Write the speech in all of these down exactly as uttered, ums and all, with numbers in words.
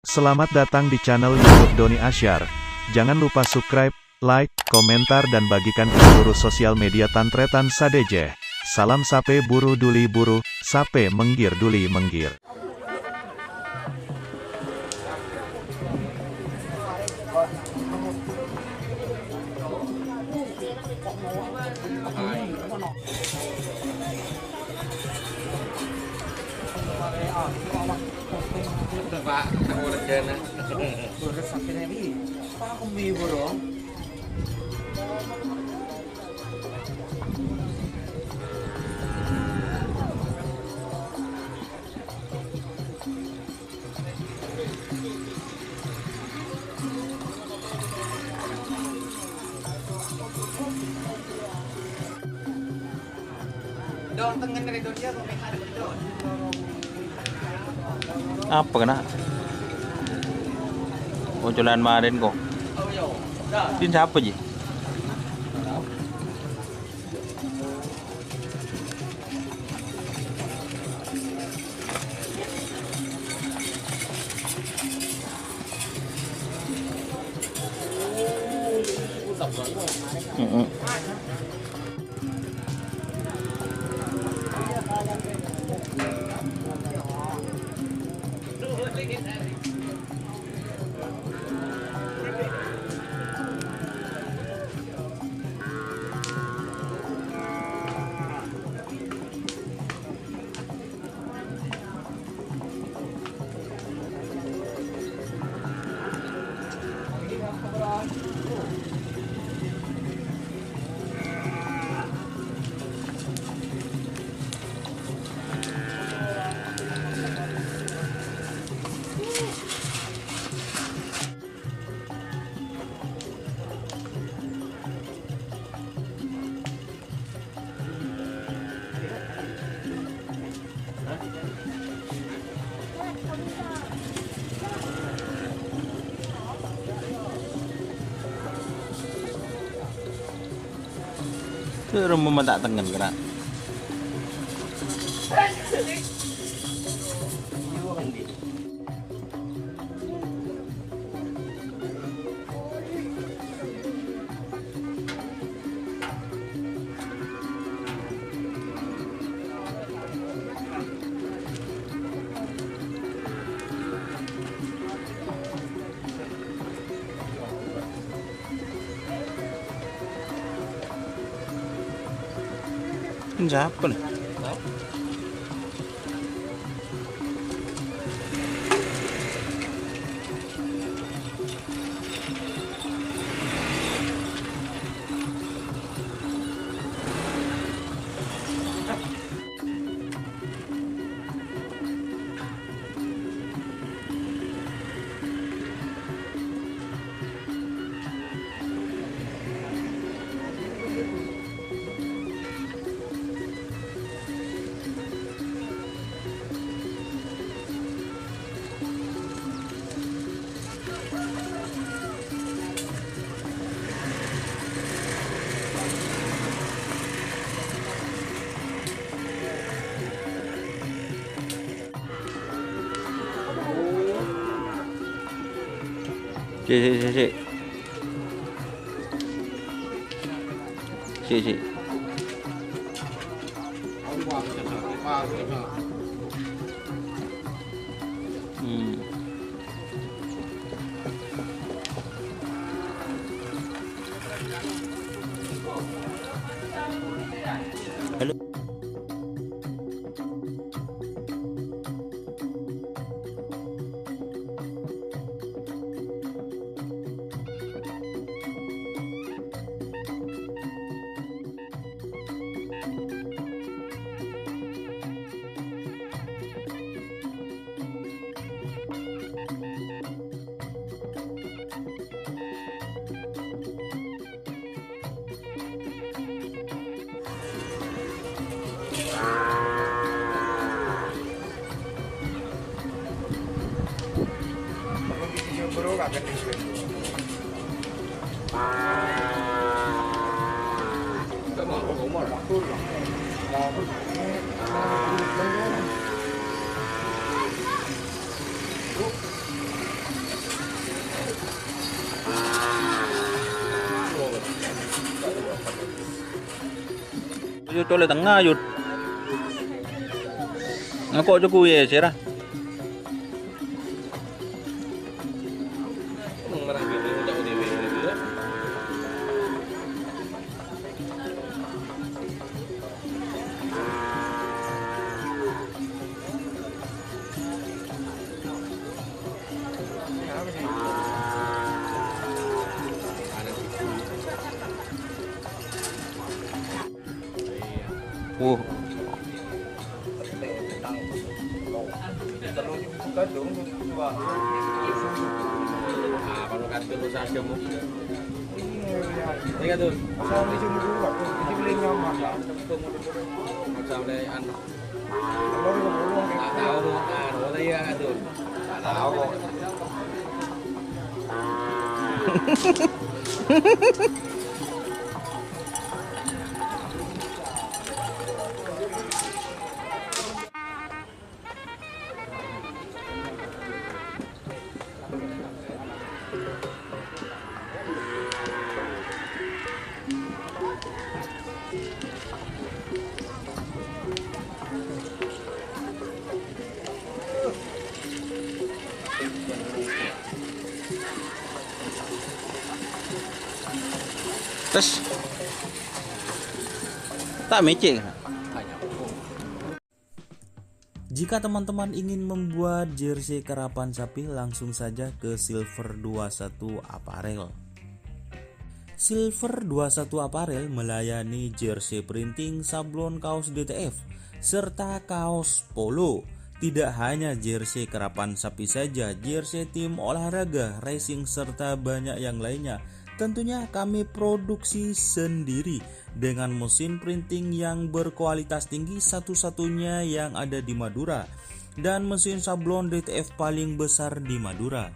Selamat datang di channel YouTube Doni Asyar. Jangan lupa subscribe, like, komentar, dan bagikan ke seluruh sosial media tan-tarètan sadhâjâ. Salam sapè buru duli buru, sapè mèngghir duli mèngghir. Pak, aku lega, nah. Beres akhirnya, Wi. Pak, aku mi, Bro. Apa kèna? Oncolan marèn ko. Din sapa ji? Mm-mm. Terus mau tak tengen kena. Sapa, nè? Sik, sik, sik, sik. Sik, sik. Hmm. Halo. Yâ, colè tengnga, Yud. Ngako' jâ' kowe, sèra. Wuh. Tes. Ta' mècè'. Jika teman-teman ingin membuat jersey karapan sapi, langsung saja ke Silver dua satu Apparel. Silver dua satu Apparel melayani jersey printing, sablon kaos D T F, serta kaos polo. Tidak hanya jersey karapan sapi saja, jersey tim olahraga, racing, serta banyak yang lainnya. Tentunya kami produksi sendiri dengan mesin printing yang berkualitas tinggi, satu-satunya yang ada di Madura, dan mesin sablon D T F paling besar di Madura.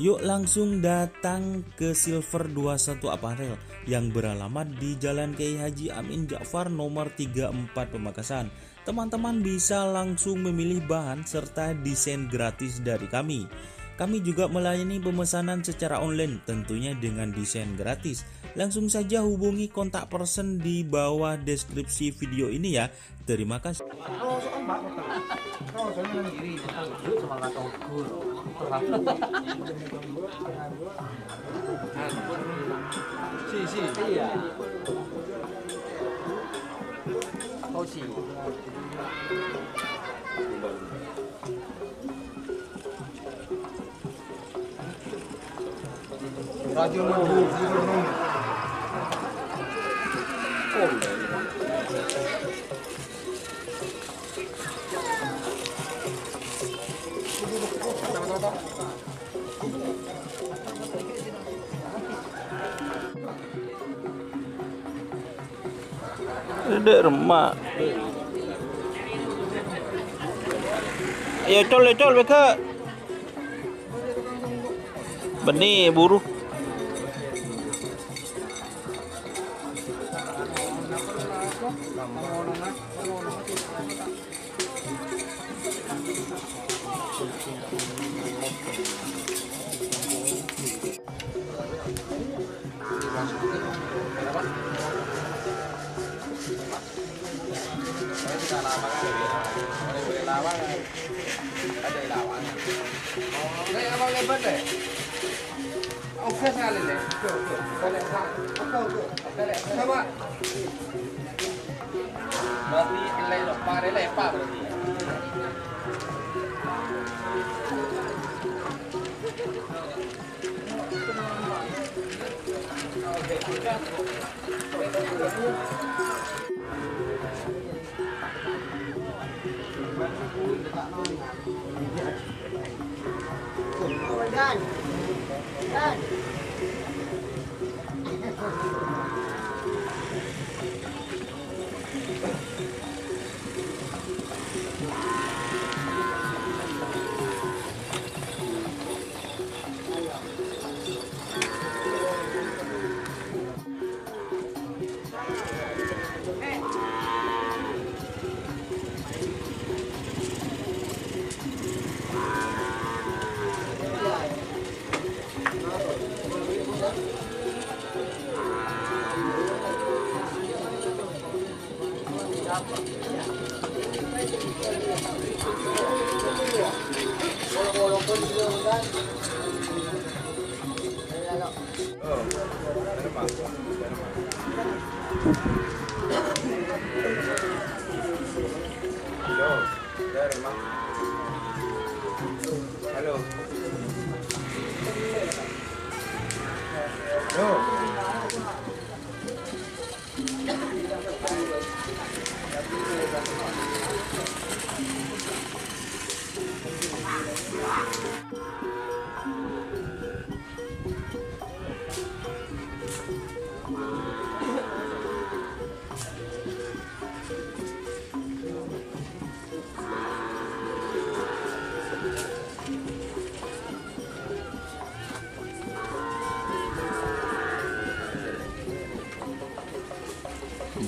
Yuk langsung datang ke Silver dua satu Apparel yang beralamat di Jalan Kiai Haji Amin Ja'far nomor tiga empat Pamekasan. Teman-teman bisa langsung memilih bahan serta desain gratis dari kami. Kami juga melayani pemesanan secara online, tentunya dengan desain gratis. Langsung saja hubungi kontak person di bawah deskripsi video ini ya. Terima kasih. Si, si. Iya. Oh, si. Raja Madu, Gubernur. Dek remma. Ayo, col, col, beka. Bânnè, buru. Berarti nilai lepa, nilai lepa berarti.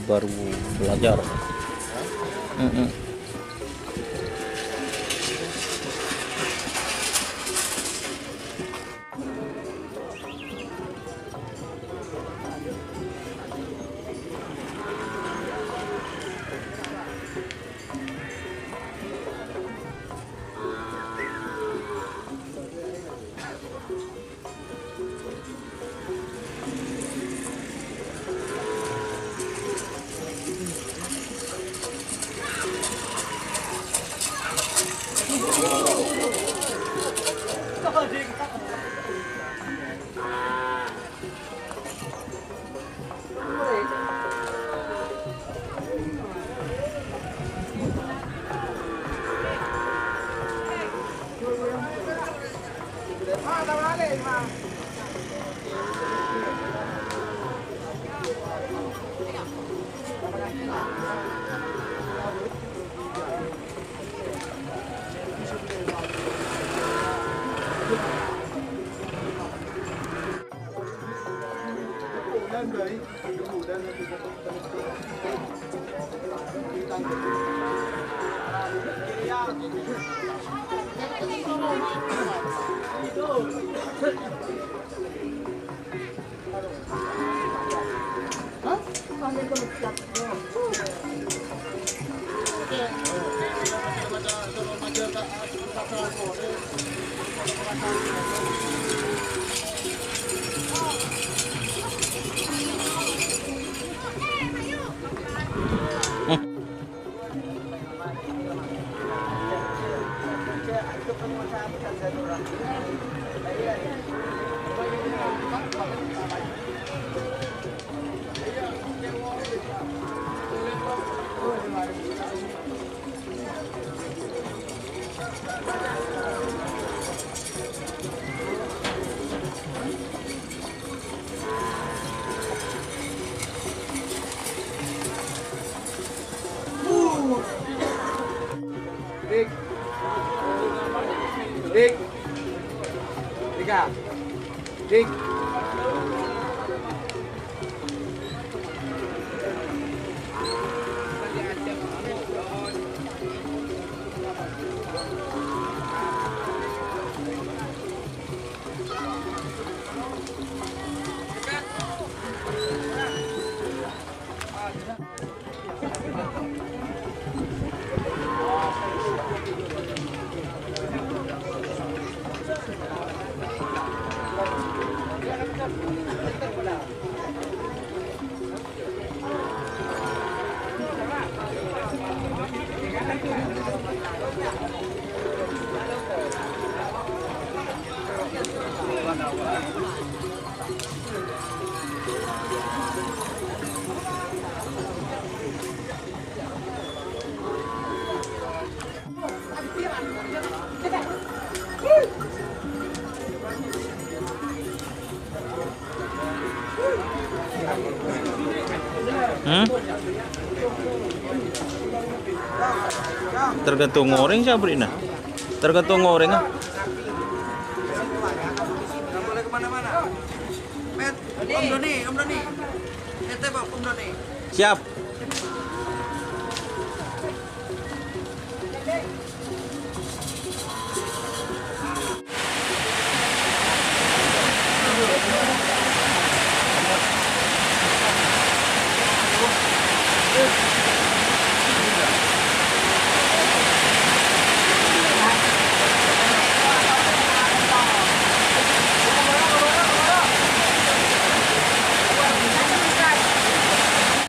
Baru belajar. Mm-mm. Dik. Dik. Dika. Dik. Hmm? Tergantung orèng sè abherri'na. Tergantung orèng, ah. Nggak boleh kemana-mana. Met, Om Doni, Om Doni. Ente, Om Doni. Siap.